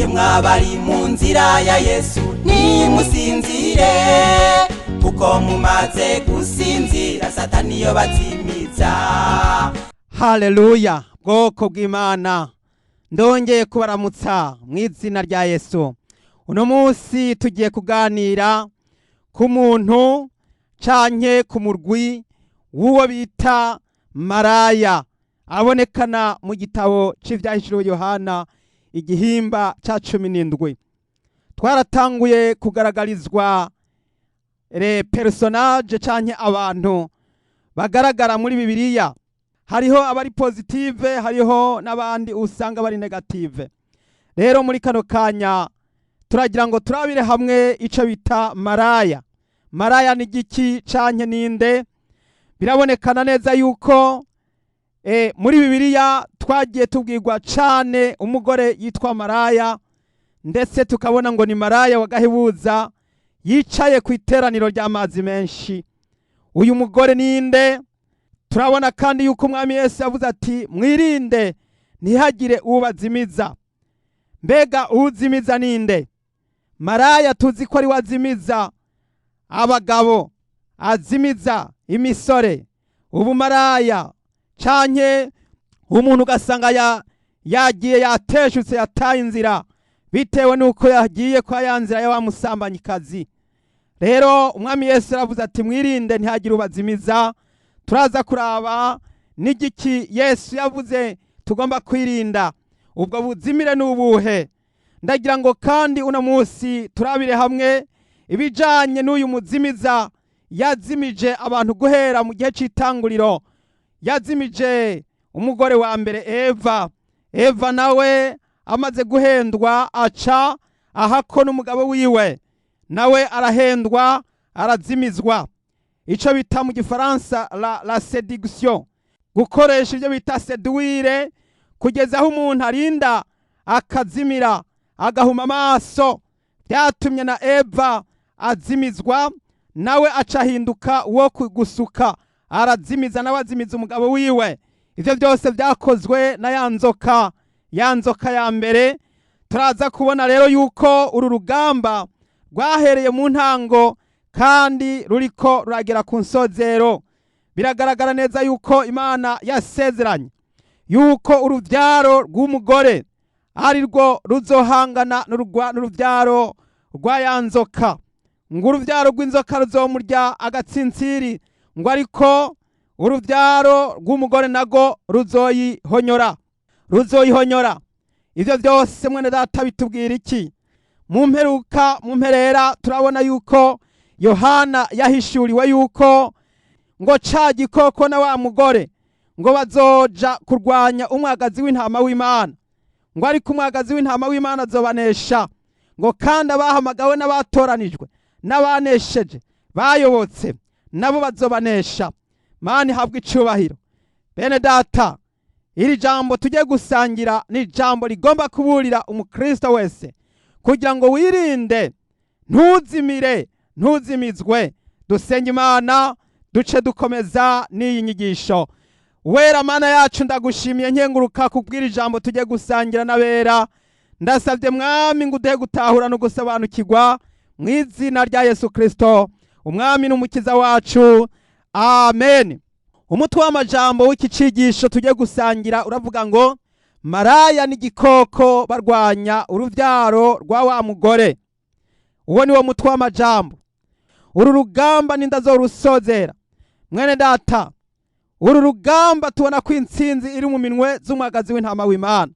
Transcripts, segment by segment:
Yemwe abari mu nzira ya Yesu, nimusinzire, kuko mumaze gusinzira, Satani yo bazimiza. Haleluya! Bwoko bw'Imana, ndongeye kubaramutsa mu izina rya Yesu. Uno munsi tugiye kuganira ku muntu canke ku murwi w'uwo bita maraya, abonekana mu gitabo c'Ivyahishuriwe Yohana, igihimba ca 17. Twaratanguye kugaragarizwa les personnages canke abantu bagaragara muri Bibiliya. Hariho abari positive, hariho n'abandi usanga bari négative. Rero muri kano kanya turagira ngo turabire hamwe ico bita maraya. Maraya ni igiki canke ninde? Birabonekana neza yuko muri Bibiliya twagiye tubwirwa cane umugore yitwa maraya, ndetse tukabona ngo ni maraya wagahebuza yicaye ku iteraniro ry'amazi menshi. Uyu mugore ninde? Turabona kandi yuko Umwami Yesu yavuze ati: "Mwirinde, ntihagire ubazimiza." Mbega uzimiza ninde? Maraya tuzi ko ari wazimiza abagabo, azimiza imisore, ubumaraya, canke umuntu ugasanga yagiye, yateshutse, yataye inzira bitewe n'uko yagiye kwa ya nzira ya wa musambanyikazi. Rero Umwami Yesu aravuze ati: "Mwirinde, ntihagire ubazimiza." Turaza kuraba n'igiki Yesu yavuze tugomba kwirinda, ubwo buzimire n'ubuhe. Ndagira ngo kandi uno munsi turabire hamwe ibijanye n'uyu muzimiza yazimije abantu guhera mu gihe c'itanguriro. Yazimije umugore wa mbere, Eva. Eva nawe amaze guhendwa, aca ahako n'umugabo wiwe, nawe arahendwa, arazimizwa. Ico bita mu Gifaransa la séduction, gukoresha ibyo bita séduire, kugeza aho umuntu arinda akazimira, agahuma amaso. Byatumye na Eva azimizwa, nawe aca ahinduka uwo gusuka, arazimiza, nawe azimiza umugabo wiwe. Ivyo byose byakozwe na ya nzoka, ya nzoka ya mbere. Turaza kubona rero yuko uru rugamba rwahereye mu ntango kandi ruriko ruragera ku nsozero. Biragaragara neza yuko Imana yasezeranye yuko urubyaro rw'umugore ari rwo ruzohangana n'urubyaro rwa ya nzoka, ngo urubyaro rw'inzoka ruzomurya agatsintsiri, ngo ariko urubyaro rw'umugore nago ruzoyihonyora, ruzoyihonyora. Ivyo byose, mwene data, bitubwira iki? Mu mperuka, mu mperera, turabona yuko Yohana yahishuriwe yuko ngo ca gikoko na wa mugore ngo bazoja kurwanya umwagazi w'intama w'Imana, ngo ariko umwagazi w'intama w'Imana azobanesha, ngo kandi abahamagawe n'abatoranijwe n'abanesheje bayobotse nabo bazobanesha. Mana ihabwa icubahiro. Bene data, iri jambo tujye gusangira ni ijambo rigomba kuburira umukristo wese kugira ngo wirinde, ntuzimire, ntuzimizwe. Dusenge Imana, duce dukomeza n'iyi nyigisho. Wera Mana yacu, ndagushimiye, nkenguruka kubwira ijambo tujye gusangira n'abera. Ndasabye, Mwami, ngo uduhe gutahura no gusobanukirwa, mu izina rya Yesu Kristo, Umwami n'Umukiza wacu, amen. Umutwe w'amajambo w'iki cigisho tujye gusangira uravuga ngo: "Maraya n'igikoko barwanya uruvyaro rwa wa mugore." Uwo ni wo mutwe w'amajambo. Uru rugamba nindazorusozera? Mwene data, uru rugamba tubona ko intsinzi iri mu minwe z'umwagazi w'intama w'Imana.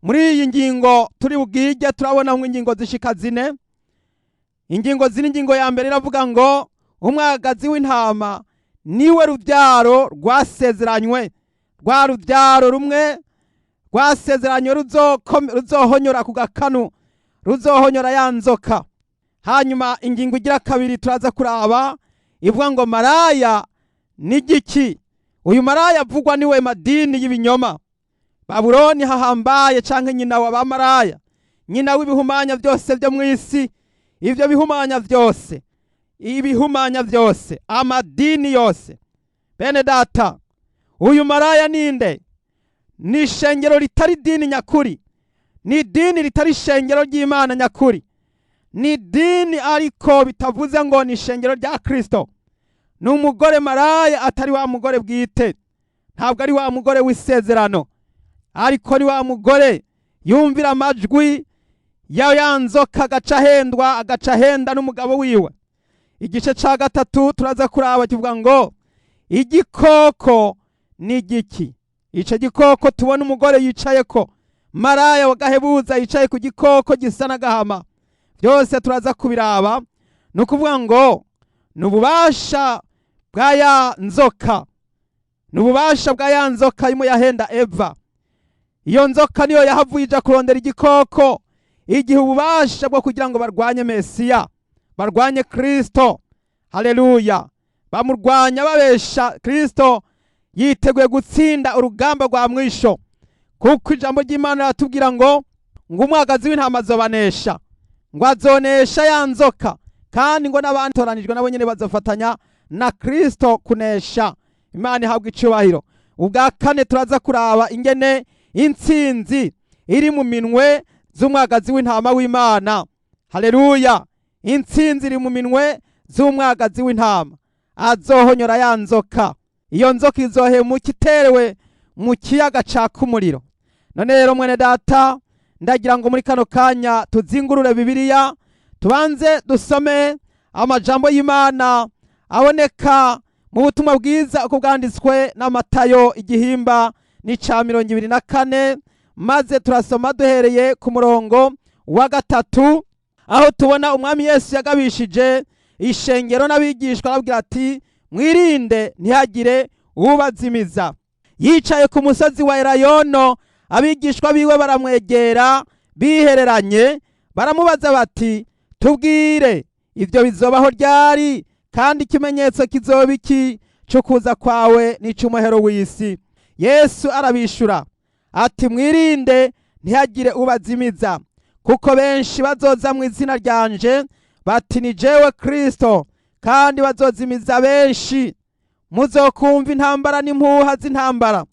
Muri iyi ngingo turi bwige, turabona ingingo zishika zine, ingingo zine. Ingingo ya mbere iravuga ngo umwagazi w'intama niwe rubyaro rwasezeranywe, rwa rubyaro rumwe rwasezeranywe ruzohonyora ku gakanu, ruzohonyora ya nzoka. Hanyuma ingingo igira kabiri turaza kuraba ivuga ngo maraya n'igiki. Uyu maraya avugwa niwe madini y'ibinyoma, Babuloni hahambaye, canke nyina wa bamaraya, nyina w'ibihumanya byose byo mu isi. Ivyo bihumanya byose, ibihumanya byose, amadini yose. Bene data, uyu maraya ninde? Ni ishengero ritari dini nyakuri. Ni ishengero ry'abantu bafise Ni idini ritari ishengero ry'Imana nyakuri. Ni idini ariko bitavuze ngo ni ishengero rya Kristo. Ni umugore maraya atari wa mugore bwite, ntabwo ari wa mugore w'isezerano, ariko ni wa mugore yumvira amajwi ya ya nzoka, agaca ahendwa, agaca ahenda n'umugabo wiwe. Igice ca gatatu turaza kuraba kivuga ngo igikoko ni igiki. Ico gikoko tubona umugore yicayeko, maraya wa gahebuza yicaye ku gikoko gisa n'agahama, byose turaza kubiraba. Ni ukuvuga ngo ni ububasha bwa ya nzoka, ni ububasha bwa ya nzoka imwe yahenda Eva. Iyo nzoka niyo yahavuye ija kurondera igikoko, igihe ububasha bwo kugira ngo barwanye Mesiya, barwanye Kristo. Haleluya! Bamurwanya babesha Kristo yiteguye gutsinda urugamba rwa mwisho, kuko ijambo ry'Imana riratubwira ngo umwagazi w'intama azobanesha, ngo azonesha ya nzoka, kandi ngo n'abatoranijwe nabo nyene bazofatanya na Kristo kunesha. Imana ihabwa icubahiro. Ubwa kane turaza kuraba ingene intsinzi iri mu minwe z'umwagazi w'intama w'Imana. Haleluya! Intsinzi iri mu minwe z'umwagazi w'intama, azohonyora ya nzoka. Iyo nzoka izohemuka iterewe mu kiyaga caka umuriro. None rero mwene data, ndagira ngo muri kano kanya tuzingurure Bibiliya, tubanze dusome amajambo y'Imana aboneka mu butumwa bwiza uko bwanditswe na Matayo, igihimba n'ica 24, maze turasoma duhereye ku murongo wa 3, aho tubona umwami Yesu yagabishije ishengero n'abigishwa, arababwira ati mwirinde ntihagire ubazimiza. Yicaye ku musozi wa Elayono, abigishwa biwe baramwegera bihereranye, baramubaza bati tubwire ivyo bizobaho ryari, kandi ikimenyetso kizoba iki cyo kuza kwawe n'icumuhero w'isi? Yesu arabishura ati mwirinde ntihagire ubazimiza, kuko benshi bazoza mu izina ryanje bati ni jewe Kristo, kandi bazozimiza benshi. Muzokumva intambara n'impuha z'intambara,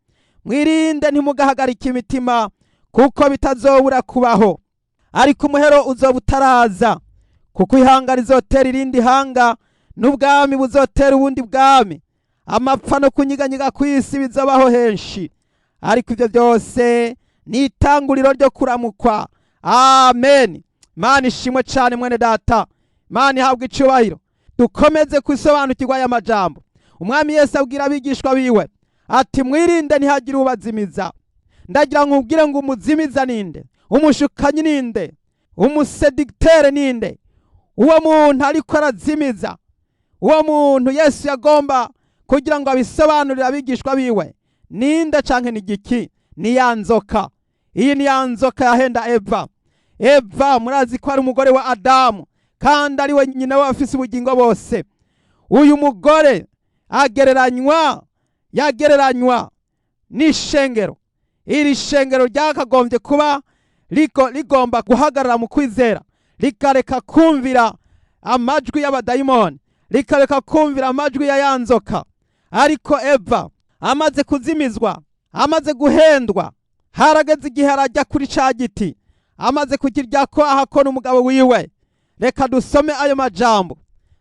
mwirinde ntimugahagarike imitima, kuko bitazobura kubaho, ariko umuhero uzoba utaraza. Kuko ihanga rizotera irindi hanga, n'ubwami buzotera ubundi bwami, amapfa no kunyiganyiga kw'isi bizobaho henshi, ariko ivyo byose ni itanguriro ryo kuramukwa. Amen. Imana ishimwe cane mwene data, Imana ihabwa icubahiro. Dukomeze kwisobanukirwa aya majambo. Umwami Yesu abwira abigishwa biwe ati mwirinde ntihagire ubazimiza. Ndagira ngo ubwire ngo umuzimiza ninde? Umushukanyi ninde? Umusedicteur ninde? Uwo muntu ariko arazimiza, uwo muntu Yesu yagomba kugira ngo abisobanurire abigishwa biwe ninde canke ni igiki? Ni ya nzoka. Iyi ni ya nzoka yahenda Eva. Eva murazi ko ari umugore wa Adamu, kandi ari we nyina w'abafise ubugingo bose. Uyu mugore yagereranywa n'ishengero. Iri shengero ryakagombye kuba rigomba guhagarara mu kwizera, rikareka kumvira amajwi y'abadayimoni, rikareka kumvira amajwi ya ya nzoka. Ariko Eva amaze kuzimizwa, amaze guhendwa, harageze igihe arajya kuri ca giti, amaze kukiryako ahakona umugabo wiwe. Reka dusome ayo majambo,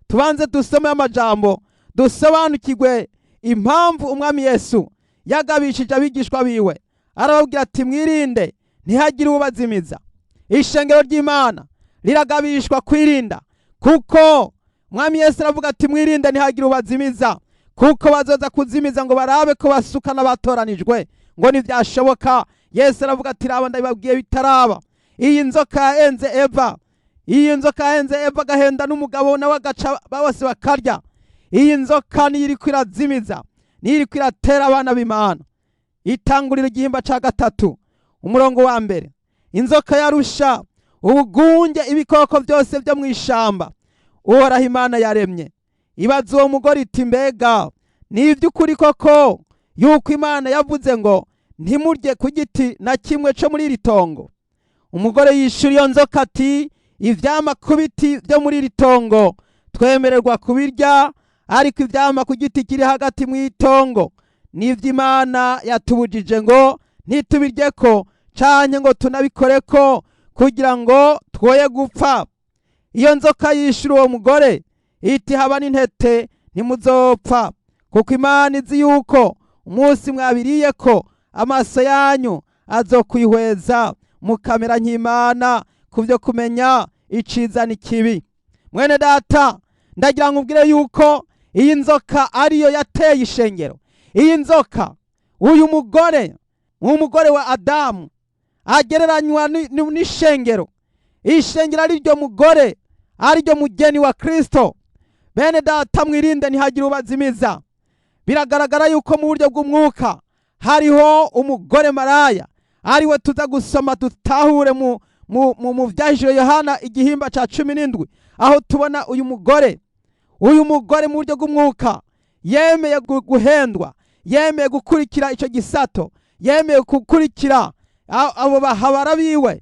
tubanze dusome ayo majambo, dusobanukirwe impamvu umwami Yesu yagabishije abigishwa biwe, arababwira ati mwirinde ntihagire ubazimiza. Ishengero ry'Imana riragabishwa kwirinda, kuko umwami Yesu aravuga ati mwirinde ntihagire ubazimiza, kuko bazoza kuzimiza ngo barabe ko basuka n'abatoranijwe, ngo ntivyashoboka. Yesu aravuga ati raba ndabibabwiye bitaraba. Iyi nzoka yahenze Eva, iyi nzoka yahenze Eva agahenda n'umugabo nawe agaca bose bakarya. Iyi nzoka niyo iriko irazimiza, niyo iriko iratera abana b'Imana. Itangurira igihimba ca 3 umurongo wa 1. Inzoka yarusha ubugunge ibikoko byose byo mu ishamba Uhoraho Imana yaremye. Ibaza uwo mugore iti mbega ni iby'ukuri koko yuko Imana yavuze ngo ntimurye ku giti na kimwe co muri iri tongo? Umugore yishura iyo nzoka ati ivyama ku biti byo muri iri tongo twemererwa kubirya, ariko ivyama ku giti kiri hagati mu itongo nivyo Imana yatubujije ngo ntitubiryeko canke ngo tunabikoreko kugira ngo twoye gupfa. Iyo nzoka yishura uwo mugore iti: "Haba n'intete, ntimuzopfa, kuko Imana izi yuko umunsi mwabiriyeko amaso yanyu azokwihweza, mukamera nk'Imana ku byo kumenya iciza n'ikibi." Mwene data, ndagira ngo ubwire yuko iyi nzoka ariyo yateye ishengero. Iyi nzoka, uyu mugore, umugore wa Adamu, agereranywa n'ishengero. Ishengero ari ryo mugore, ari ryo mugeni wa Kristo. Bene data, mwirinde ntihagire ubazimiza. Biragaragara yuko mu buryo bw'umwuka hariho umugore maraya, ariwe tuza gusoma dutahure mu Vyahishuriwe Yohana igihimba ca 17, aho tubona uyu mugore. Uyu mugore mu buryo bw'umwuka yemeye guhendwa, yemeye gukurikira ico gisato, yemeye gukurikira abo bahabara biwe,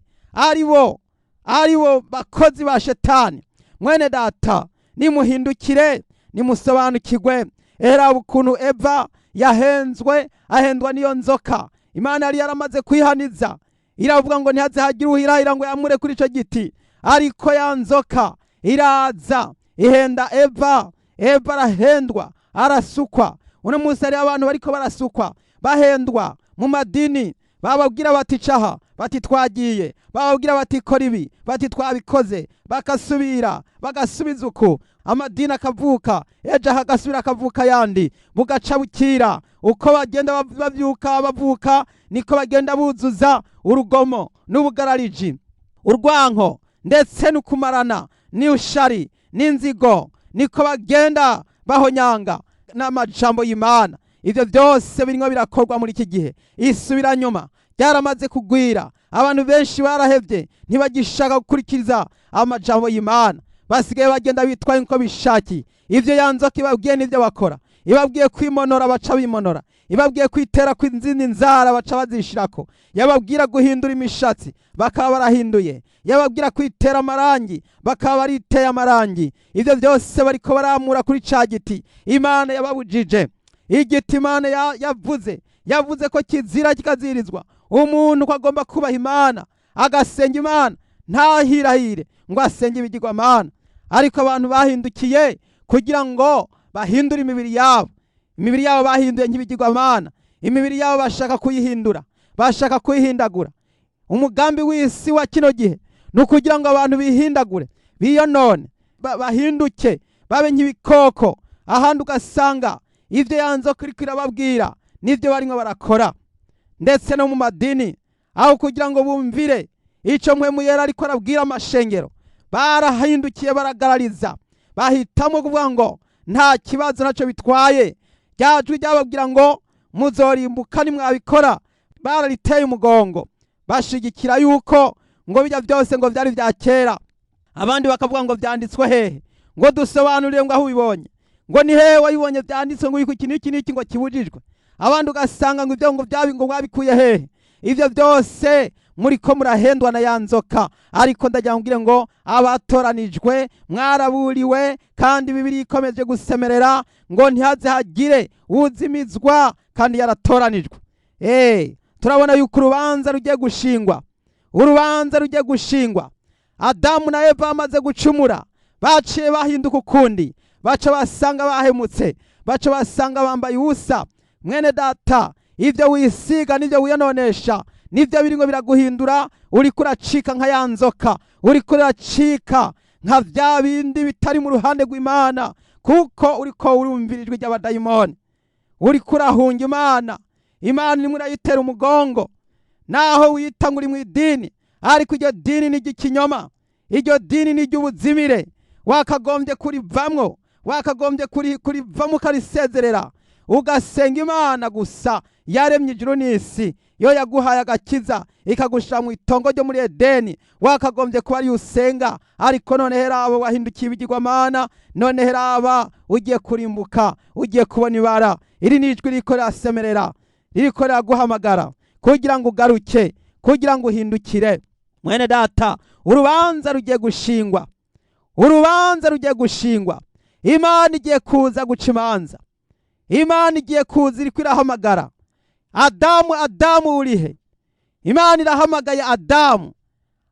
aribo bakozi ba Shetani. Mwene data, nimuhindukire, nimusobanukirwe. Era ukuntu Eva yahenzwe, ahendwa n'iyo nzoka. Imana yari yaramaze kwihaniza, iravuga ngo ntihaze hagire uhirahira ngo yamure kuri ico giti, ariko ya nzoka iraza ihenda Eva. Eva arahendwa, arasukwa. Uno munsi hariho abantu bariko barasukwa, bahendwa mu madini. Bababwira bati: "Caha", bati: "Twagiye". Bababwira bati: "Kora ibi", bati: "Twabikoze". Bakasubira bagasubiza uku, amadini akavuka, ejo hagasubira akavuka yandi, bugaca bukira. Uko bagenda bavyuka bavuka, niko bagenda buzuza urugomo n'ubugarariji, urwanko ndetse n'ukumarana n'ushari n'inzigo, niko bagenda bahonyanga n'amajambo y'Imana. Ivyo byose birimo birakorwa muri iki gihe. Isubiranyuma ryaramaze kugwira. Abantu benshi barahevye, ntibagishaka gukurikiza amajambo y'Imana. Basigaye bagenda bitwaye nkuko bishakiye. Ivyo ya nzoka ibabwiye nivyo bakora. Ibabwiye kwimonora, baca bimonora. Ibabwiye kwitera kw'izindi nzara, baca bazishirako. Yababwira guhindura imishatsi, bakaba barahinduye. Yababwira kwitera amarangi, bakaba bariteye amarangi. Ivyo byose bariko baramura kuri ca giti Imana yababujije, igiti Imana yavuze ko kizira, kikazirizwa umuntu ko agomba kubaha Imana, agasenga Imana, ntahirahire ngo asenge ibigirwamana. Ariko abantu bahindukiye kugira ngo bahindure imibiri yabo. Imibiri yabo bahinduye nk'ibigirwamana. Imibiri yabo bashaka kuyihindura, bashaka kuyihindagura. Umugambi w'isi wa kino gihe ni ukugira ngo abantu bihindagure, biyonone, bahinduke babe nk'ibikoko. Ahandi ugasanga ivyo ya nzoka iriko irababwira nivyo barimwo barakora, ndetse no mu madini. Aho kugira ngo bumvire ico Mpwemu Yera ariko arabwira amashengero, barahindukiye, baragarariza, bahitamo kuvuga ngo nta kibazo, ntacyo bitwaye. Rya jwi ryababwira ngo muzorimbuka nimwabikora, barariteye umugongo, bashigikira yuko ngo bijya byose ngo byari bya kera. Abandi bakavuga ngo: "Byanditswe hehe?" Ngo: "Dusobanurire", ngo: "Aho ubibonye", ngo: "Ni hehe wabibonye byanditswe ngo iki n'iki n'iki ngo kibujijwe?" Abandi ugasanga ngo ibyo ngo byabi ngo wabikuye hehe? Ibyo byose muriko murahendwa na ya nzoka. Ariko ndagira ngo ngo abatoranijwe mwaraburiwe, kandi Bibiliya ikomeje gusemerera ngo ntihaze hagire uzimizwa kandi yaratoranijwe. Turabona yuko urubanza rugiye gushingwa, urubanza rugiye gushingwa. Adamu na Eva bamaze gucumura, baciye bahinduka ukundi, baca basanga bahemutse, baca basanga bambaye ubusa. Mwene data, ibyo wisiga n'ibyo wiyononesha nibyo birimo biraguhindura. Uriko uracika nka ya nzoka, uriko uracika nka bya bindi bitari mu ruhande rw'Imana, kuko uriko urumvira ijwi ry'abadayimoni, uriko urahunga Imana. Imana irimo urayitera umugongo, naho wita ngo uri mu idini, ariko iryo dini ni iry'ikinyoma, iryo dini ni iry'ubuzimire. Wakagombye kurivamwo, wakagombye kurivamo, ukarisezerera, ugasenga Imana gusa yaremye ijuru n'isi, yo yaguhaye agakiza, ikagushira mu itongo ryo muri Edeni. Wakagombye kuba ariyo usenga, ariko none heraba wahindukiye ibigirwamana. None heraba ugiye kurimbuka, ugiye kubona ibara. Iri ni ijwi ririko rirasemerera, ririko riraguhamagara kugira ngo ugaruke, kugira ngo uhindukire. Mwene data, urubanza rugiye gushingwa, urubanza rugiye gushingwa. Imana igiye kuza guca imanza. Imana igiye kuza, iriko irahamagara: "Adamu, Adamu, urihe?" Imana irahamagaye Adamu.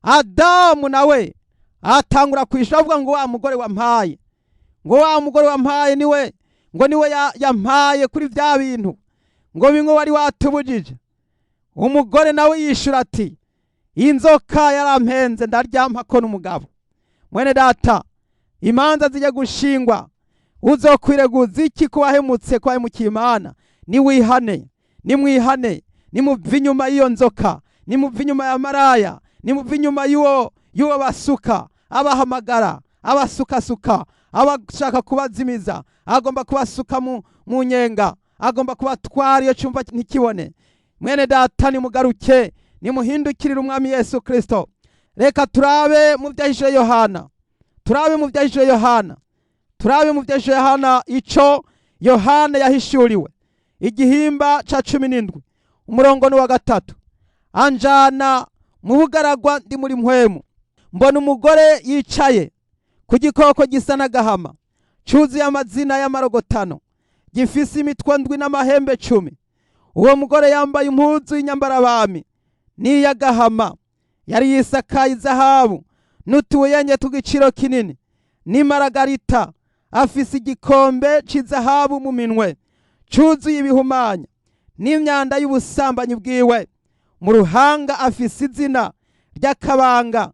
Adamu nawe atangura kwishura avuga ngo wa mugore wampaye, ngo wa mugore wampaye niwe, ngo niwe yampaye kuri vya bintu, ngo bimwe wari watubujije. Umugore nawe yishura ati inzoka yarampenze ndaryampa ko n'umugabo. Mwene data, imanza zijya gushingwa, uzokwireguza iki ko wahemutse, ko wahemukiye Imana? Niwihane, nimwihane, nimuve inyuma y'iyo nzoka, nimuve inyuma ya maraya, nimuve inyuma y'uwo basuka, abahamagara, abasukasuka, abashaka kubazimiza, agomba kubasuka mu nyenga, agomba kubatwara iyo cyumva ntikibone. Mwene data, nimugaruke, nimuhindukirire Umwami Yesu Kristo. Reka turabe mu byahishe Yohana, turabe mu byahishe Yohana, turabe mu byahishe Yohana ico Yohana yahishuriwe, igihimba ca 17 umurongo ni wa 3. Anjana mu bugaragwa ndi muri mpwemu, mbona umugore yicaye ku gikoko gisa n'agahama, cuzuye amazina y'amarogotano, gifise imitwe ndwi n'amahembe 10. Uwo mugore yambaye impuzu y'inyambarabami n'iy'agahama, yari yisakaye izahabu n'utubuyenye tw'igiciro kinini n'imaragarita, afise igikombe c'izahabu mu minwe cuzuye ibihumanya n'imyanda y'ubusambanyi bwiwe. Mu ruhanga afise izina ry'akabanga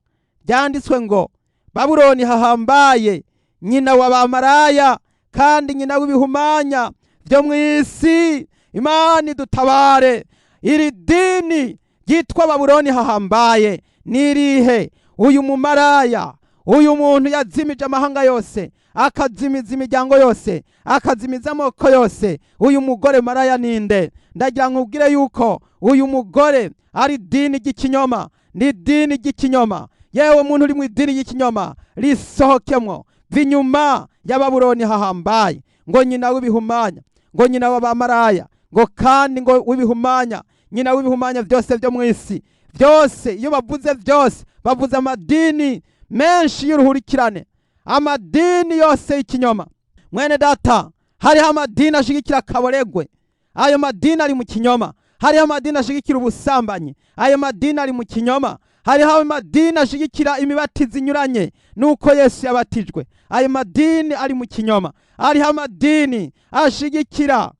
ryanditswe ngo Babuloni hahambaye, nyina wa bamaraya kandi nyina w'ibihumanya byo mu isi. Imana idutabare. Iri dini ryitwa Babuloni hahambaye nirihe? Uyu mumaraya, uyu muntu yazimije amahanga yose, akazimiza imiryango yose, akazimiza amoko yose, uyu mugore maraya ninde? Ndagira nkubwire yuko uyu mugore ari dini ry'ikinyoma, ni dini ry'ikinyoma. Yewe muntu uri mu idini ry'ikinyoma, risohokemwo, vinyuma ya Babuloni hahambaye, ngo nyina w'ibihumanya, ngo nyina w'abamaraya, ngo kandi ngo w'ibihumanya, nyina w'ibihumanya byose byo mu isi. Byose iyo bavuze byose, bavuze amadini menshi y'uruhurikirane, amadini yose y'ikinyoma. Mwene data, hariho amadini ashigikira kaboregwe, ayo madini ari mu kinyoma. Hariho amadini ashigikira ubusambanyi, ayo madini ari mu kinyoma. Hariho amadini ashigikira imibatizo inyuranye nuko Yesu yabatijwe, ayo madini ari mu kinyoma. Hariho amadini ashigikira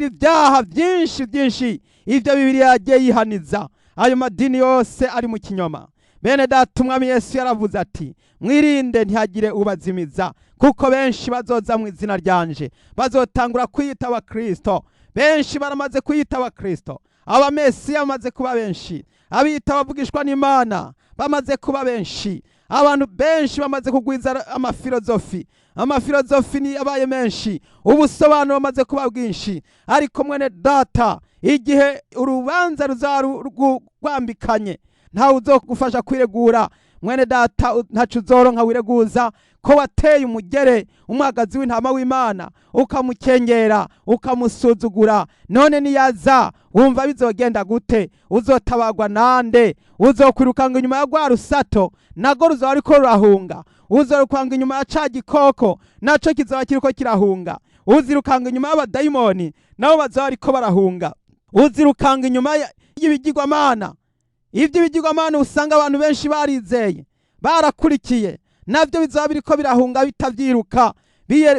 ibyaha byinshi byinshi, ibyo Bibiliya yagiye yihaniza, ayo madini yose ari mu kinyoma. Bene data, Umwami Yesu yaravuze ati mwirinde ntihagire ubazimiza, kuko benshi bazoza mu izina ryanje, bazotangura kwiyita abakristo. Benshi baramaze kwiyita abakristo, abamesiya bamaze kuba benshi, abiyita abavugishwa n'Imana bamaze kuba benshi, abantu benshi bamaze kugwiza amafilozofi, amafilozofi ni abaye menshi, ubusobanuro bamaze kuba bwinshi. Ariko mwene data, igihe urubanza ruzarwambikanye, ntawe uzogufasha kwiregura. Mwene data, ntaco uzoronka wireguza ko wateye umugere umwagazi w'intama w'Imana, ukamukengera, ukamusuzugura. None niyaza wumva bizogenda gute? Uzotabagwa nande? Uzokwirukanga inyuma ya rwa rusato, nago ruzoba ruriko rurahunga. Uzorukanga inyuma ya ca gikoko, naco kizoba kiriko kirahunga. Uzirukanga inyuma y'abadayimoni, nabo bazoba bariko barahunga. Uzirukanga inyuma y'ibigirwamana, ibyo ibigirwamana usanga abantu benshi barizeye, barakurikiye, navyo bizoba biriko birahunga, bitavyiruka,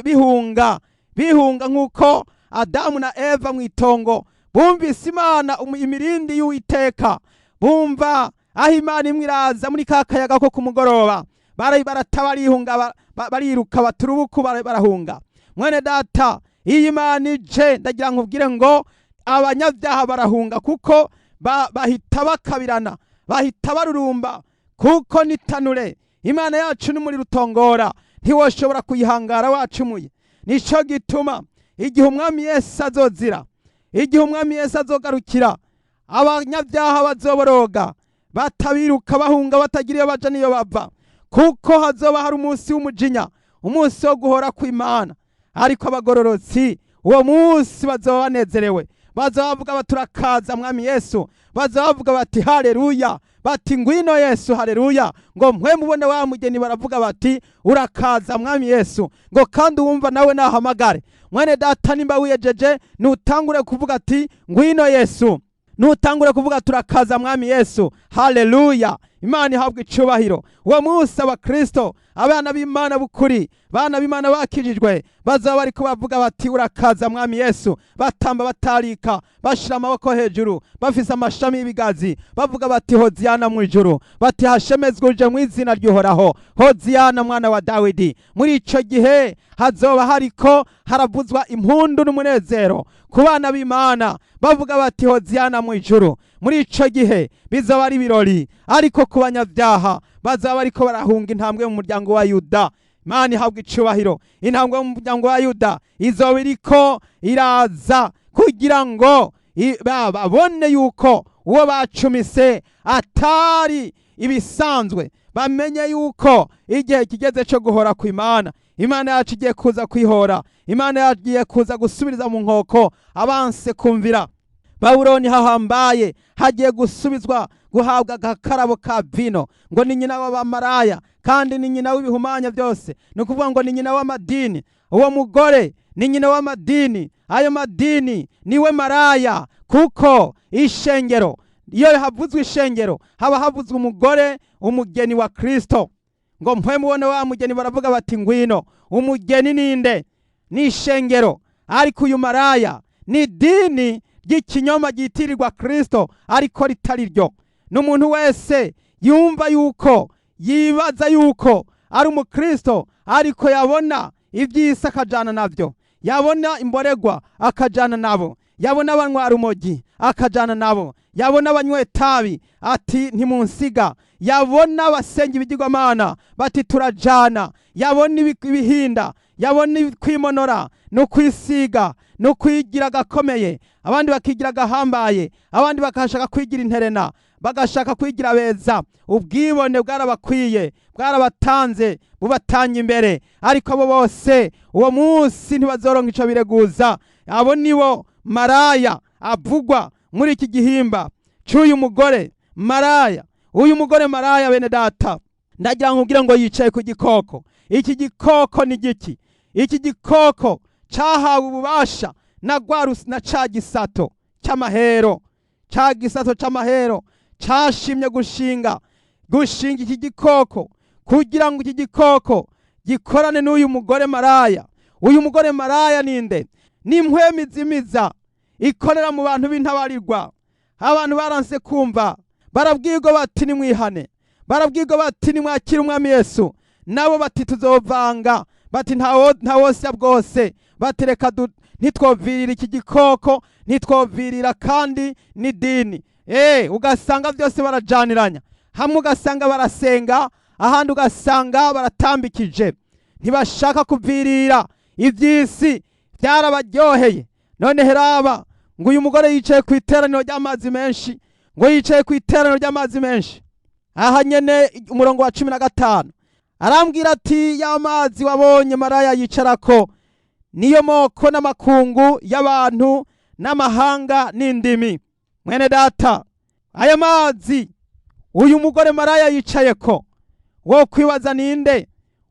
bihunga, bihunga nk'uko Adamu na Eva mu itongo bumvise Imana, imirindi y'Uwiteka, bumva aho Imana imwe iraza muri ka kayaga ko ku mugoroba, barata barihunga, bariruka, baturubuku barahunga. Mwene data, iyo Imana ije, ndagira nkubwire ngo abanyabyaha barahunga, kuko bahita bakabirana, bahita barurumba, kuko nitanure Imana yacu ni muri rutongora, ntiwoshobora kuyihangara wacumuye. Nico gituma igihe Umwami Yesu azozira, igihe Umwami Yesu azogarukira, abanyabyaha bazoboroga, batabiruka bahunga, batagira iyo baja niyo bava, kuko hazoba hari umunsi w'umujinya, umunsi wo guhora kw'Imana. Ariko abagororotsi uwo munsi bazoba banezerewe, bazoba bavuga bati turakaza Mwami Yesu, bazoba bavuga bati haleluya, bati ngwino Yesu, haleluya. Ngo mwe mubone wa mugeni, baravuga bati urakaza Mwami Yesu. Ngo kandi uwumva nawe nahamagare. Mwene data, nimba wiyejeje, nutangure kuvuga ati ngwino Yesu. Nutangure kuvuga turakaza mwami Yesu. Haleluya, Imana ihabwa icubahiro. Uwo munsi abakristo, abana b'Imana b'ukuri, bana b'Imana bakijijwe, bazaba bariko bavuga bati urakaza mwami Yesu, batamba, batarika, bashira amaboko hejuru, bafise amashami y'ibigazi, bavuga bati hoziyana mu ijuru, bati hashemezwe uje mu izina ry'Uhoraho, hoziyana mwana wa Dawidi. Muri ico gihe hazoba hariko haravuzwa impundu n'umunezero ku bana b'Imana, bavuga bati hoziyana mu ijuru. Muri ico gihe bizaba ari ibirori, ariko ku banyabyaha bazaba bariko barahunga intambwe mu muryango wa Yuda. Imana ihabwa icubahiro. Intambwe mu muryango wa Yuda izoba iriko iraza kugira ngo babone yuko uwo bacumise atari ibisanzwe, bamenye yuko igihe kigeze cyo guhora ku Imana. Imana yacu igiye kuza kwihora, Imana yacu igiye kuza gusubiriza mu nkoko abanse kumvira. Babuloni hahambaye hagiye gusubizwa guhabwa agakarabo ka vino. Ngo ni nyina w'abamaraya kandi ni nyina w'ibihumanya byose, ni ukuvuga ngo ni nyina w'amadini. Uwo mugore ni nyina w'amadini, ayo madini niwe maraya, kuko ishengero, iyo havuzwe ishengero haba havuzwe umugore, umugeni wa Kristo. Ngo mpwe mubone wa mugeni, baravuga bati ngwino. Umugeni ninde? Ni ishengero. Ariko uyu maraya ni idini ry'ikinyoma ryitirirwa Kristo ariko ritari ryo. N'umuntu wese yumva yuko, yibaza yuko ari umukristo, ariko yabona iby'isi akajana nabyo, yabona imboregwa akajana nabo, yabona abanywa rumogi akajana nabo, yabona abanywa itabi ati ntimunsiga, yabona abasenga ibigirwamana bati turajana, yabona ibihinda, yabona kwimonora no kwisiga no kwigira agakomeye, abandi bakigira agahambaye, abandi bakashaka kwigira interena, bagashaka kwigira beza. Ubwibone bwarabakwiye, bwarabatanze, bubatanye imbere. Ariko abo bose uwo munsi ntibazoronka ico bireguza. Abo nibo maraya avugwa muri iki gihimba c'uyu mugore maraya. Uyu mugore maraya, bene data, ndagira nkubwire ngo yicaye ku gikoko. Iki gikoko ni giki? Iki gikoko cahawe ububasha na na ca gisato c'amahero. Ca gisato c'amahero cashimye gushinga iki gikoko kugira ngo iki gikoko gikorane n'uyu mugore maraya. Uyu mugore maraya ninde? Ni impwemu izimiza ikorera mu bantu b'intabarirwa. Abantu baranse kumva, barabwirwa bati nimwihane, barabwirwa bati nimwakire umwami Yesu, nabo bati tuzovanga, bati nta wosya bwose, bati reka ntitwovirira iki gikoko, ntitwovirira kandi n'idini. Ugasanga byose barajaniranya, hamwe ugasanga barasenga, ahandi ugasanga baratambikije, ntibashaka kuvirira iby'isi, byarabaryoheye. None heraba ngo uyu mugore yicaye ku iteraniro ry'amazi menshi, ngo yicaye ku iteraniro ry'amazi menshi. Aha nyene umurongo wa 15 arambwira ati ya mazi wabonye maraya yicarako niyo moko n'amakungu y'abantu n'amahanga n'indimi. Mwene data, aya mazi uyu mugore maraya yicayeko, wo kwibaza ninde?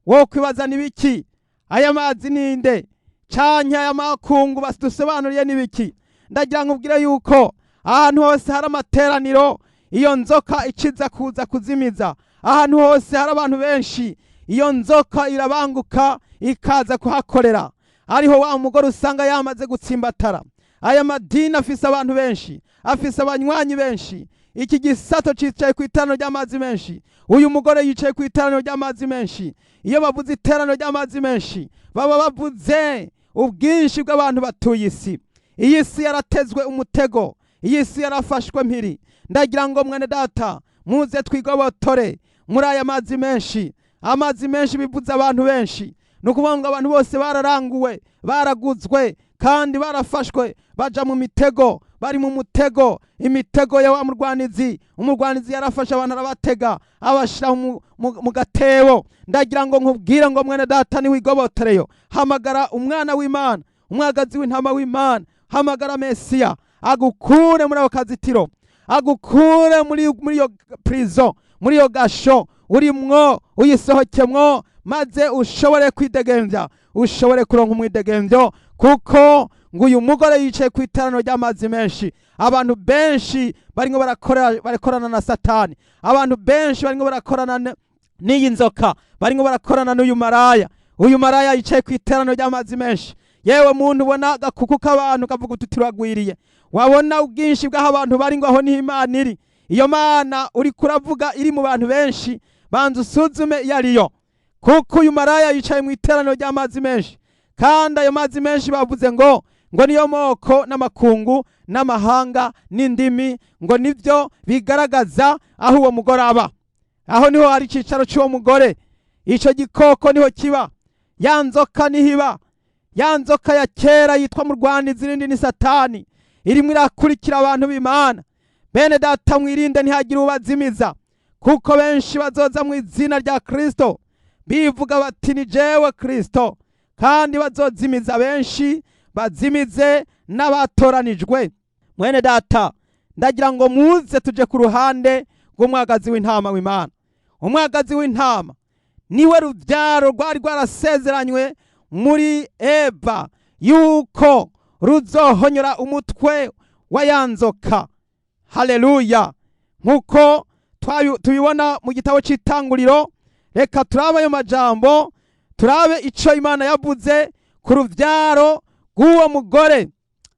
Wo kwibaza nibiki? Aya mazi ninde? Canke aya makungu badusobanuriye nibiki? Ndagira nkubwire yuko ahantu hose hari amateraniro, iyo nzoka ikiza kuza kuzimiza. Ahantu hose hari abantu benshi, iyo nzoka irabanguka ikaza kuhakorera. Ariho wa mugore usanga yamaze gutsimbatara. Aya madini afise abantu benshi, afise abanywanyi benshi. Iki gisato cicaye ku iteraniro ry'amazi menshi. Uyu mugore yicaye ku iteraniro ry'amazi menshi. Iyo bavuze iteraniro ry'amazi menshi, baba bavuze ubwinshi bw'abantu batuye isi. Iyi si yaratezwe umutego, iyi si yarafashwe mpiri. Ndagira ngo mwene data muze twigobotore muri aya mazi menshi. Amazi menshi bivuze abantu benshi, ni ukuvuga ngo abantu bose bararanguwe, baraguzwe kandi barafashwe, baja mu mitego, bari mu mutego, imitego ya wa murwanizi. Umurwanizi yarafashe abantu arabatega, abashira mu gatebo. Ndagira ngo nkubwire ngo mwene data niwigobotoreyo, hamagara umwana w'Imana, umwagazi w'intama w'Imana, hamagara Mesiya agukure muri ako kazitiro, agukure muri iyo prison, muri iyo gasho urimwo, uyisohokemwo, maze ushobore kwidegemvya, ushobore kuronka umwidegemvyo, kuko Ngo uyu mugore yicaye ku iteraniro ry'amazi menshi. Abantu benshi barimo barakorana na Satani, abantu benshi barimo barakorana n'iyi nzoka, barimo barakorana n'uyu maraya. Uyu maraya yicaye ku iteraniro ry'amazi menshi. Yewe muntu ubona agakuku k'abantu kavuga uti turagwiriye, wabona ubwinshi bw'aho abantu bari ngo aho niho Imana iri. Iyo Mana uri kuravuga iri mu bantu benshi, banza usuzume iyo ariyo, kuko uyu maraya yicaye mu iteraniro ry'amazi menshi. Kandi ayo mazi menshi bavuze ngo niyo moko n'amakungu n'amahanga n'indimi, ngo nibyo bigaragaza aho uwo mugore aba. Aho niho hari icyicaro cy'uwo mugore. Icyo gikoko niho kiba, ya nzoka niho iba, ya nzoka ya kera yitwa murwanizi irindi ni Satani, irimo irakurikira abantu b'Imana. Bene data, mwirinde ntihagire ubazimiza, kuko benshi bazoza mu izina rya Kristo bivuga bati ni jewe Kristo, kandi bazozimiza benshi, bazimize n'abatoranijwe. Mwene data, ndagira ngo muze tuje ku ruhande rw'umwagazi w'intama w'Imana. Umwagazi w'intama niwe rubyaro rwari rwarasezeranywe muri Eva yuko ruzohonyora umutwe wa ya nzoka. Haleluya! Nk'uko tubibona mu gitabo cy'Itanguriro, reka turabe ayo majambo, turabe icyo Imana yavuze ku rubyaro rw'uwo mugore.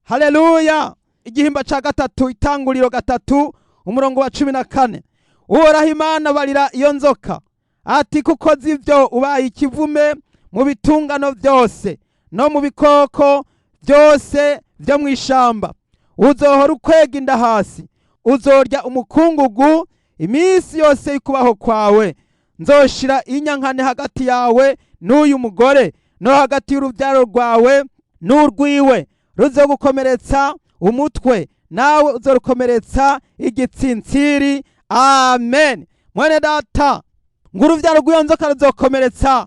Haleluya! Igihimba cya 3, Itanguriro 3, umurongo wa 14. Uhoraho Imana barira iyo nzoka ati: kuko z'ibyo ubaye ikivume mu bitungano byose no mu bikoko byose byo mu ishamba, uzohora ukwega inda hasi, uzorya umukungugu iminsi yose y'ukubaho kwawe. Nzoshira inyankane hagati yawe n'uyu mugore, no hagati y'urubyaro rwawe n'urwiwe, ruzogukomeretsa umutwe, nawe uzorukomeretsa igitsintsiri. Amen. Mwene data, ngo urubyaro rw'iyo nzoka ruzokomeretsa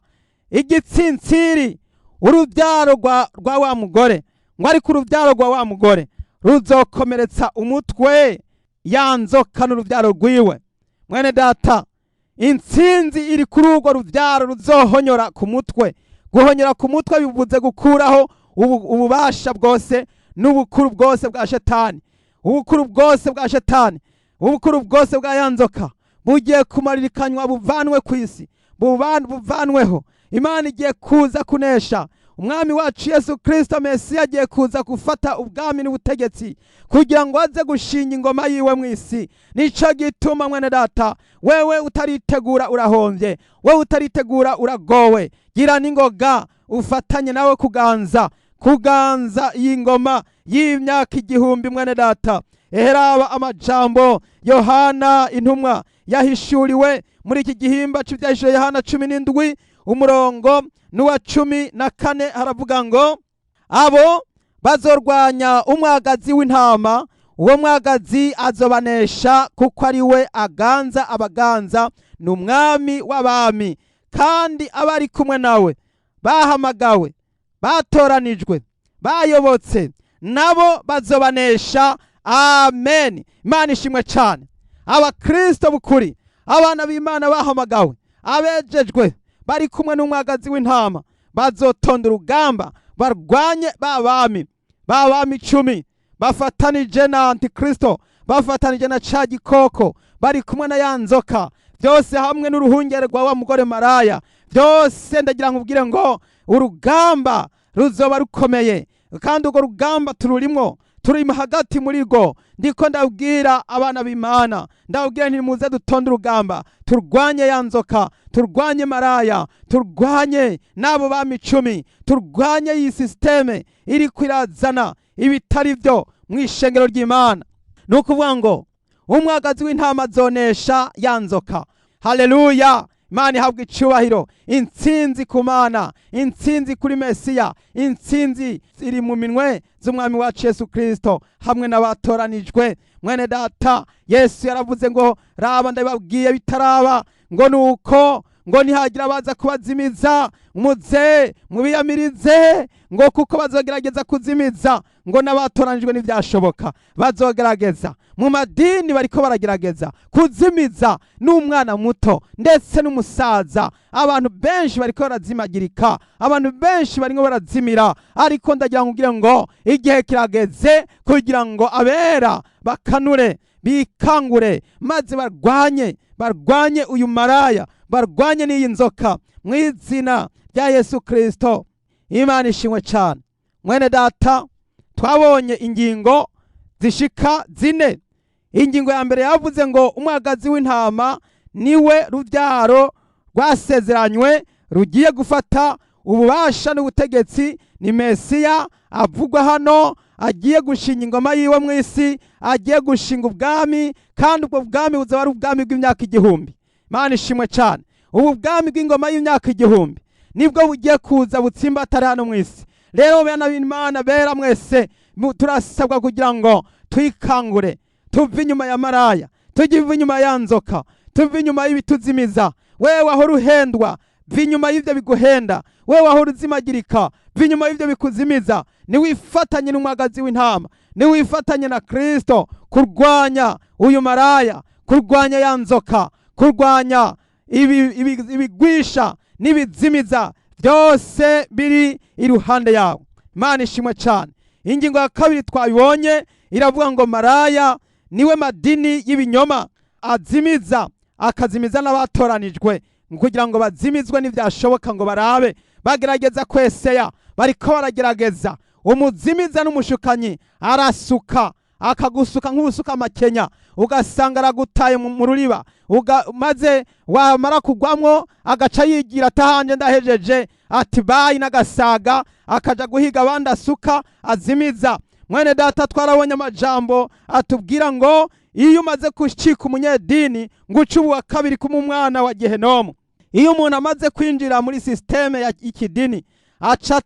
igitsintsiri urubyaro rwa wa mugore, ngo ariko urubyaro rwa wa mugore ruzokomeretsa umutwe ya nzoka n'urubyaro rwiwe. Mwene data, intsinzi iri kuri urwo rubyaro ruzohonyora ku mutwe. Guhonyora ku mutwe bivuze gukuraho ububasha bwose n'ubukuru bwose bwa Shetani. Ubukuru bwose bwa Shetani, ubukuru bwose bwa ya nzoka bugiye kumaririkanywa, buvanwe ku isi, buvanweho. Imana igiye kuza kunesha. Umwami wacu Yesu Kristo Mesiya agiye kuza gufata ubwami n'ubutegetsi kugira ngo aze gushinga ingoma yiwe mu isi. Nico gituma, mwene data, wewe utaritegura urahombye, wewe utaritegura uragowe. Gira n'ingoga ufatanye nawe kuganza iyi ngoma y'imyaka 1000. Mwene data, eheraba amajambo Yohana intumwa yahishuriwe muri iki gihimba cy'ibyahishuriwe Yohana 17, umurongo n'uwa 14, haravuga ngo: abo bazorwanya umwagazi w'intama, uwo mwagazi azobanesha, kuko ari we aganza abaganza, ni umwami w'abami, kandi abari kumwe nawe bahamagawe, batoranijwe, bayobotse, nabo bazobanesha. Amen. Imana ishimwe cyane. Abakristo b'ukuri, abana b'Imana bahamagawe, abejejwe, bari kumwe n'umwagazi w'intama, bazotonda urugamba barwanye ba bami 10 bafatanije na Antikristo, bafatanije na ca gikoko, bari kumwe na ya nzoka, byose hamwe n'uruhungere rwa wa mugore maraya. Byose ndagira ngo ubwire ngo urugamba ruzoba rukomeye, kandi urwo rugamba tururimwo, turi hagati muri rwo. Ndiko ndabwira abana b'Imana, ndabwira nti muze dutonde urugamba, turwanye ya nzoka, turwanye maraya, turwanye n'abo bami 10, turwanye iyi sisiteme iri kwirazana ibitari byo mu ishengero ry'Imana. Ni ukuvuga ngo umwagazi w'intama azonesha ya nzoka. Haleluya! Imana ihabwa icubahiro. Intsinzi ku Mana, intsinzi kuri Mesiya, intsinzi iri mu minwe z'umwami wacu Yesu Kristo hamwe n'abatoranijwe. Mwene data, Yesu yaravuze ngo: raba ndababwiye bitaraba, ngo nuko ngo nihagira baza kubazimiza, muze mubiyamirize, ngo kuko bazogerageza kuzimiza. Ngo n'abatoranijwe ntibyashoboka, bazogerageza. Mu madini bariko baragerageza kuzimiza n'umwana muto ndetse n'umusaza. Abantu benshi bariko barazimagirika, abantu benshi barimo barazimira. Ariko ndagira ngo ugire ngo igihe kirageze kugira ngo abera bakanure, bikangure, maze barwanye uyu maraya, barwanye n'iyi nzoka mu izina rya Yesu Kristo. Imana ishimwe cyane. Mwene data, twabonye ingingo zishika zine. Ingingo ya mbere yavuze ngo umwagazi w'intama niwe rubyaro rwasezeranywe rugiye gufata ububasha n'ubutegetsi. Ni Mesiya avugwa hano, agiye gushinga ingoma yiwe mu isi, agiye gushinga ubwami, kandi ubwo bwami buzaba ari ubwami bw'imyaka 1000. Imana ishimwe cyane. Ubu bwami bw'ingoma y'imyaka 1000 nibwo bugiye kuza butsimbatare hano mu isi. Rero bana b'Imana bera mwese, turasabwa kugira ngo twikangure, tuve inyuma ya maraya, tujye inyuma ya nzoka, tuve inyuma y'ibituzimiza. Wewe wahora uhendwa, va inyuma y'ibyo biguhenda. Wewe wahora uzimagirika, va inyuma y'ibyo bikuzimiza. Niwifatanye n'umwagazi w'intama, niwifatanye na Kristo kurwanya uyu maraya, kurwanya ya nzoka, kurwanya ibigwisha n'ibizimiza byose biri iruhande yawe. Imana ishimwe cyane. Ingingo ya kabiri twabibonye iravuga ngo maraya niwe madini y'ibinyoma azimiza, akazimiza n'abatoranijwe kugira ngo bazimizwe ntibyashoboka, ngo barabe bagerageza kweseya, bariko baragerageza. Umuzimiza n'umushukanyi arasuka, akagusuka nk'usuka amakenya, ugasanga aragutaye mu ruriba, maze wamara kugwamwo agaca yigira atahanje ndahejeje, ati bayi n'agasaga, akaja guhiga abandi asuka azimiza. Mwene data, twarabonye amajambo atubwira ngo iyo umaze gucika umunyedini ngo uce uwa kabiri kuma umwana wa Gehenomu. Iyo umuntu amaze kwinjira muri sisiteme y'ikidini, aca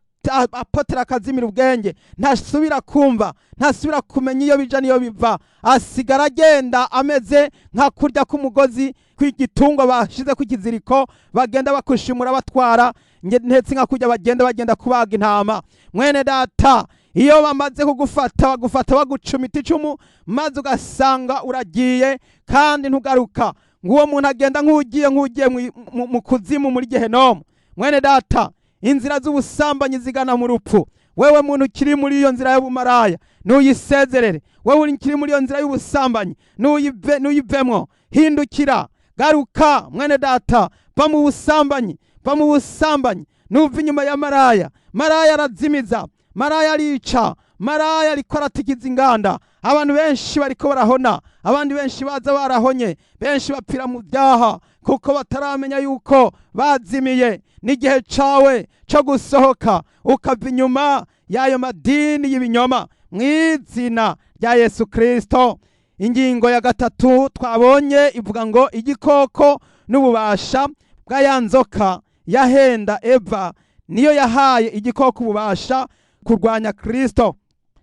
apotera, akazimira ubwenge, ntasubira kumva, ntasubira kumenya iyo bija n'iyo biva. Asigara agenda ameze nka kurya k'umugozi kw'igitungwa bashize ku kiziriko, bagenda bakushimura batwara, ndetse nka kurya bagenda kubaga intama. Mwene data, iyo bamaze kugufata, bagufata bagucumita icumu, maze ugasanga uragiye kandi ntugaruka. Nguwo muntu agenda nk'ugiye mu kuzimu, muri Gehenomu. Mwene data, inzira z'ubusambanyi zigana mu rupfu. Wewe muntu ukiri muri iyo nzira y'ubumaraya, nuyisezerere. Wewe ukiri muri iyo nzira y'ubusambanyi, nuyivemwo. Hindukira, garuka. Mwene data, va mu busambanyi, va mu busambanyi, nuva inyuma ya maraya. Maraya arazimiza, maraya arica, maraya ariko aratikiza inganda. Abantu benshi bariko barahona, abandi benshi baza barahonye, benshi bapfira mu byaha kuko bataramenya yuko bazimiye. N'igihe cawe co gusohoka ukava inyuma y'ayo madini y'ibinyoma mu izina rya Yesu Kristo. Ingingo ya gatatu twabonye ivuga ngo igikoko n'ububasha bwa ya nzoka yahenda Eva niyo yahaye igikoko ububasha kurwanya Kristo.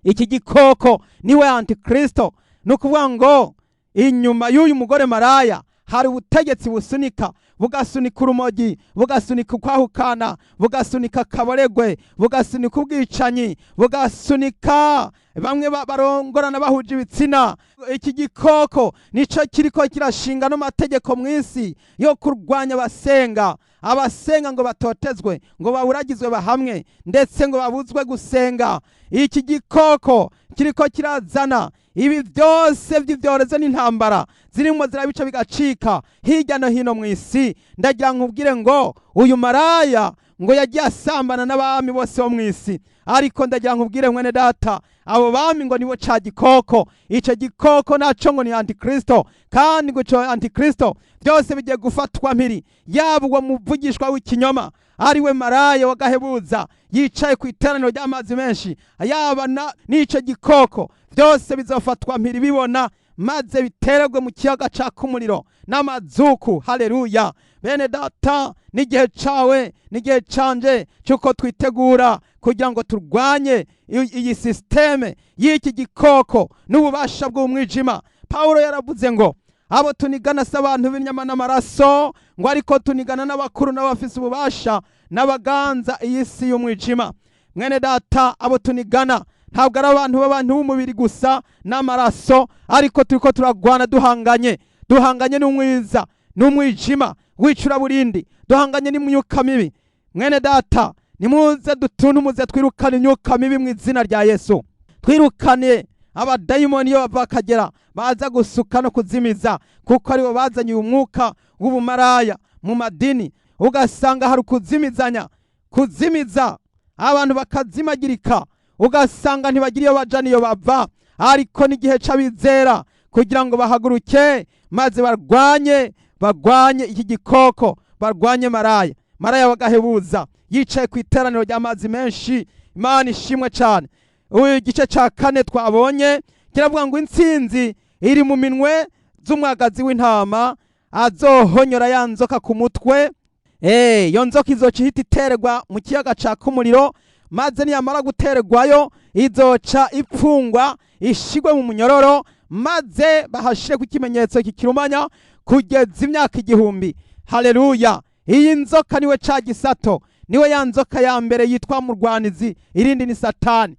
Iki gikoko niwe antikristo. Ni ukuvuga ngo inyuma y'uyu mugore maraya hari ubutegetsi busunika, bugasunika urumogi, bugasunika ukwahukana, bugasunika akaboregwe, bugasunika ubwicanyi, bugasunika bamwe barongorana bahuje ibitsina. Iki gikoko nico kiriko kirashinga n'amategeko mu isi yo kurwanya abasenga. Abasenga ngo batotezwe, ngo baburagizwe bahamwe, ndetse ngo babuzwe gusenga. Iki gikoko kiriko kirazana ibi byose by'ibyorezo n'intambara zirimo zirabica bigacika hirya no hino mu isi. Ndagira nkubwire ngo uyu maraya ngo yagiye asambana n'abami bose bo mu isi. Ariko ndagira nkubwire, mwene data, abo bami ngo nibo ca gikoko. Ico gikoko naco ngo ni antikristo, kandi ngo ico antikristo byose bigiye gufatwa mpiri, yaba uwo muvugishwa w'ikinyoma ari we maraya w'agahebuza yicaye ku iteraniro ry'amazi menshi, yaba n'ico gikoko, byose bizofatwa mpiri bibona, maze bitererwe mu kiyaga caka umuriro n'amazuku. Haleluya! Bene data, n'igihe cawe n'igihe canje cy'uko twitegura kugira ngo turwanye iyi sisiteme y'iki gikoko n'ububasha bw'umwijima. Pawulo yaravuze ngo abo tunigana si abantu b'inyama n'amaraso, ngo ariko tunigana n'abakuru n'abafise ububasha n'abaganza iyi si y'umwijima. Mwene data, abo tunigana Ntabwo ari abantu b'abantu b'umubiri gusa n'amaraso, ariko turiko turagwana, duhanganye n'umwiza n'umwijima w'icuraburindi, duhanganye n'imyuka mibi. Mwene data, nimuze dutuntumuze, twirukane imyuka mibi mu izina rya Yesu, twirukane abadayimoni iyo bava bakagera, baza gusuka no kuzimiza, kuko aribo bazanye uyu mwuka w'ubumaraya mu madini. Ugasanga hari ukuzimizanya, kuzimiza abantu bakazimagirika, ugasanga ntibagira iyo baja n'iyo bava. Ariko n'igihe c'abizera kugira ngo bahaguruke maze barwanye iki gikoko, barwanye maraya, maraya wagahebuza yicaye ku iteraniro ry'amazi menshi. Imana ishimwe cyane. Uyu gice cya kane twabonye kiravuga ngo intsinzi iri mu minwe z'umwagazi w'intama azohonyora ya nzoka ku mutwe. Iyo nzoka izoca ihita iterwa mu kiyaga caka umuriro, maze niyamara guterwayo izoca ipfungwa, ishigwe mu munyororo, maze bahashire ku kimenyetso kikirumanya kugeza imyaka 1000. Haleluya! Iyi nzoka niwe ca gisato, niwe ya nzoka ya mbere yitwa murwanizi, irindi ni Satani.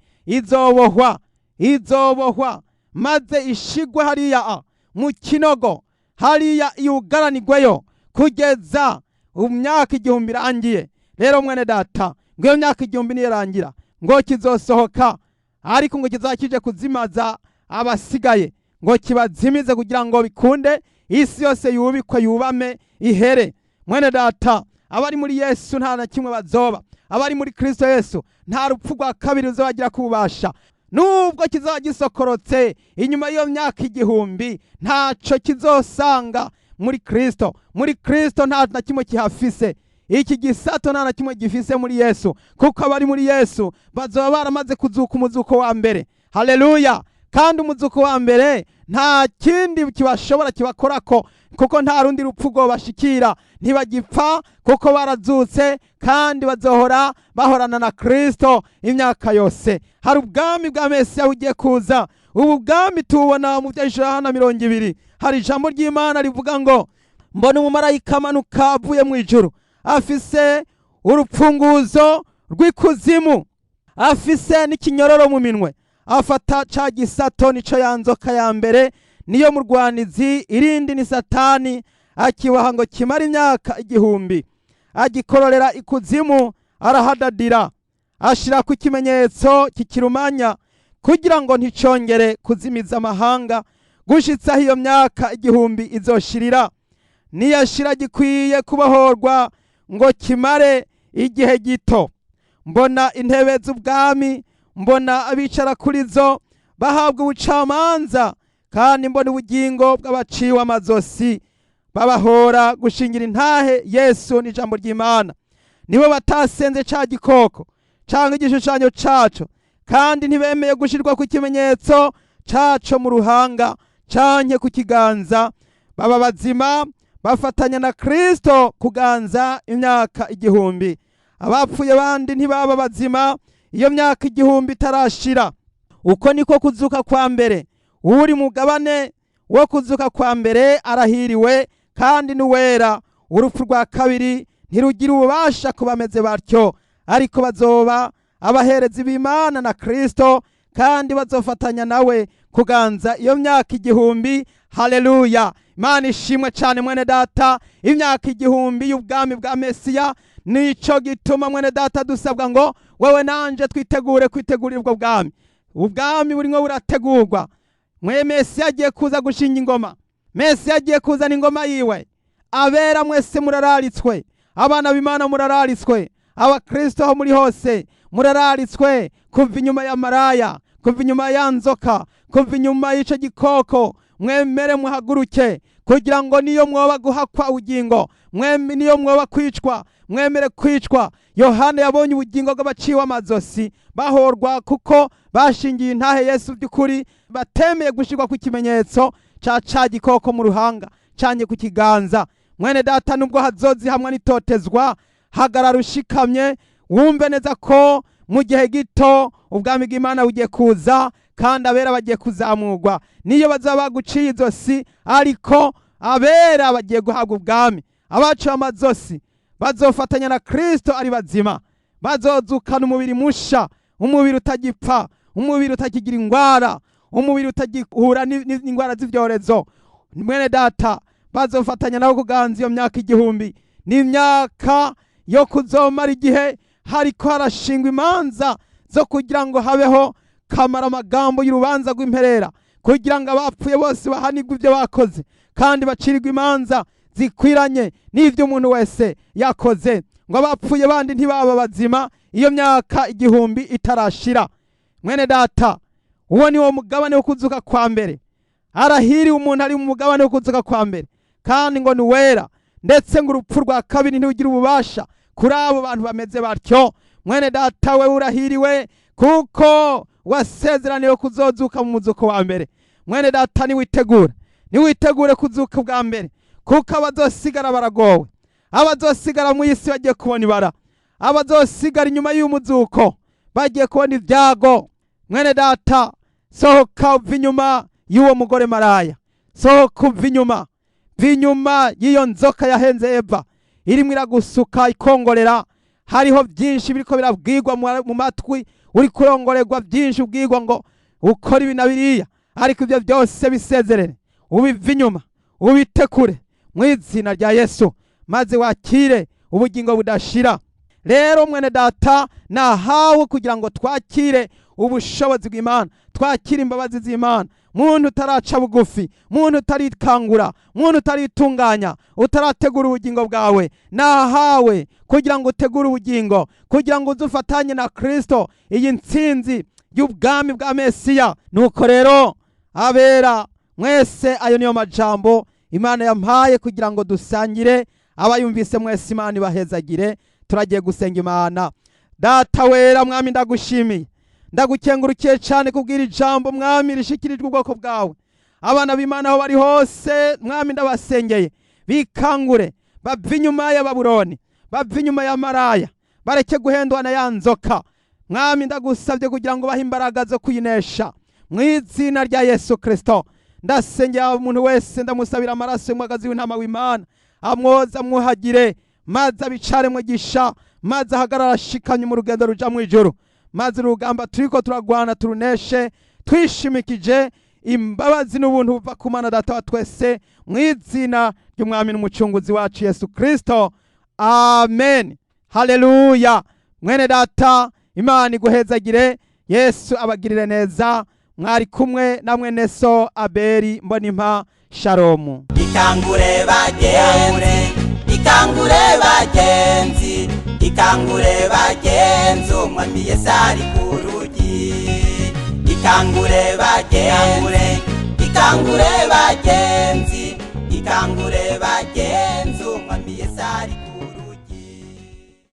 Izobohwa maze ishigwe hariya mu kinogo hariya, yugaranirweyo kugeza imyaka 1000 irangiye. Rero mwene data, ngo iyo myaka 1000 nirangira ngo kizosohoka, ariko ngo kizaba kije kuzimaza abasigaye, ngo kibazimize kugira ngo bikunde isi yose yubikwe, yubame, ihere. Mwene data, abari muri Yesu nta na kimwe bazoba. Abari muri Kristo Yesu nta rupfu rwa kabiri ruzobagira kububasha. Nubwo kizaba gisokorotse inyuma y'iyo myaka 1000, ntaco kizosanga muri Kristo. Muri Kristo nta na kimwe kihafise. Iki gisato nta na kimwe gifise muri Yesu, kuko abari muri Yesu bazoba baramaze kuzuka umuzuko wa mbere. Haleluya! Kandi umuzuko wa mbere nta kindi kibashobora kibakorako, kuko nta rundi rupfu rwobashikira. Ntibagipfa kuko barazutse, kandi bazohora bahorana na Kristo imyaka yose. Hari ubwami bwa Mesiya bugiye kuza. Ubu bwami tubona mu bya Yohana 20. Hari ijambo ry'Imana rivuga ngo mbona umumarayika amanuka avuye mu ijuru, afise urupfunguzo rw'ikuzimu, afise n'ikinyororo mu minwe. Afata ca gisato, nico ya nzoka ya mbere, niyo murwanizi, irindi ni Satani, akiboha ngo kimara imyaka 1000. Agikororera ikuzimu, arahadadira, ashira ku kimenyetso kikirumanya kugira ngo nticongere kuzimiza amahanga gushitsaho iyo myaka 1000 izoshirira. Niyashira gikwiye kubohorwa ngo kimare igihe gito. Mbona intebe z'ubwami, mbona abicara kuri zo bahabwa ubucamanza, kandi mbona ubugingo bw'abaciwe amazosi babahora gushingira intahe Yesu n'ijambo ry'Imana. Nibo batasenze ca gikoko canke igishushanyo caco, kandi ntibemeye gushirwa ku kimenyetso caco mu ruhanga canke ku kiganza. Baba bazima, bafatanya na Kristo kuganza imyaka 1000. Abapfuye bandi ntibaba bazima iyo myaka 1000 itarashira. Uko niko kuzuka kwa mbere. Uri mugabane wo kuzuka kwa mbere arahiriwe kandi n'uwera. Urupfu rwa kabiri ntirugira ububasha ku bameze batyo, ariko bazoba abaherezi b'Imana na Kristo, kandi bazofatanya nawe kuganza iyo myaka 1000. Haleluya! Imana ishimwe cyane. Mwene data, imyaka 1000 y'ubwami bwa Mesiya. Nico gituma, mwene data, dusabwa ngo wewe nanje twitegure kwitegurira ubwo bwami. Ubwami burimwo burategurwa. Mwe Mesiya agiye kuza gushinga ingoma, Mesiya agiye kuzana ingoma yiwe. Abera mwese murararitswe, abana b'Imana murararitswe, abakristo aho muri hose murararitswe kuva inyuma ya maraya, kuva inyuma ya nzoka, kuva inyuma y'ico gikoko. Mwemere muhaguruke, kugira ngo niyo mwoba guhakwa ubugingo, mweme niyo mwoba kwicwa, mwemere kwicwa. Yohana yabonye ubugingo bw'abaciwe amazosi bahorwa kuko bashingiye intahe Yesu by'ukuri, batemeye gushirwa ku kimenyetso ca gikoko mu ruhanga canye ku kiganza. Mwene data, nubwo hazozi hamwe n'itotezwa, hagarara ushikamye, wumve neza ko mu gihe gito ubwami bw'Imana bugiye kuza, kandi abera bagiye kuzamurwa. Niyo bazaba baguciye izosi, ariko abera bagiye guhabwa ubwami. Abaciwe amazosi bazofatanya na Kristo ari bazima, bazozukana umubiri musha, umubiri utagipfa, Umubiri utakigira ingwara, umubiri utagihura n'ingwara z'ivyorezo. Mwene data, bazofatanya nawe kuganza iyo myaka 1000. Ni imyaka yo kuzomara igihe hariko harashingwa imanza zo kugira ngo habeho kamara amagambo y'urubanza rw'imperera, kugira ngo abapfuye bose bahanirwe ibyo bakoze kandi bacirirwe imanza zikwiranye n'ibyo umuntu wese yakoze, ngo abapfuye bandi ntibaba bazima iyo myaka 1000 itarashira. Mwene data, uwo ni wo mugabane wo kuzuka kwa mbere. Arahiriwe umuntu ari mu mugabane wo kuzuka kwa mbere, kandi ngo ni wera, ndetse ngo urupfu rwa kabiri ntirugira ububasha kuri abo bantu bameze batyo. Mwene data, we urahiriwe kuko wasezeraniwe kuzozuka mu muzuko wa mbere. Mwene data, niwitegure, niwitegure kuzuka bwa mbere, kuko abazosigara baragowe. Abazosigara mu isi bagiye kubona ibara, abazosigara inyuma y'umuzuko bagiye kubona ibyago. Mwene data, sohoka uva inyuma y'uwo mugore maraya, sohoka uva inyuma, va inyuma y'iyo nzoka yahenze Eva, irimo iragusuka ikongorera. Hariho byinshi biriko birabwirwa mu matwi, uri kurongorerwa byinshi, ubwirwa ngo ukora ibi na biriya, ariko ibyo byose bisezerere, ubive inyuma, ubitekure mu izina rya Yesu, maze wakire ubugingo budashira. Rero mwene data, nahawe kugira ngo twakire ubushobozi bw'Imana, twakire imbabazi z'Imana. Muntu utaraca bugufi, muntu utarikangura, muntu utaritunganya, utarategura ubugingo bwawe, nahawe kugira ngo utegure ubugingo, kugira ngo uze ufatanye na Kristo iyi ntsinzi y'ubwami bwa Mesiya. Nuko rero abera mwese, ayo niyo majambo Imana yampaye kugira ngo dusangire. Abayumvise mwese, Imana ibahezagire. Turagiye gusenga Imana. Data wera, Mwami, ndagushimiye, ndagukengurukiye cyane kubwira ijambo, Mwami, rishikirijwe ubwoko bwawe. Abana b'Imana aho bari hose, Mwami, ndabasengeye bikangure, bave inyuma ya Babuloni, bave inyuma ya maraya, bareke guhendwa na ya nzoka. Mwami, ndagusabye kugira ngo bahe imbaraga zo kuyinesha mu izina rya Yesu Kristo. Ndasengera umuntu wese, ndamusabira amaraso y'umwagazi w'intama w'Imana amwoza, amwuhagire, maze abicare mugisha, maze ahagarara ashikamye mu rugendo ruja mu ijuru, maze urugamba turiko turagwana turuneshe twishimikije imbabazi n'ubuntu buva ku Mana Data wa twese, mu izina ry'Umwami n'Umucunguzi wacu Yesu Kristo, amen. Haleluya. Mwene data, Imana iguhezagire, Yesu abagirire neza. Mwari kumwe na mwene so Abeli Mbonimpa. Shalomu. Ikangure bagenzi, ikangure bagenzi, ikangure bagenzi, Umwami Yesu ari ku rugi. Ikangure bagenzi, ikangure bagenzi, ikangure bagenzi.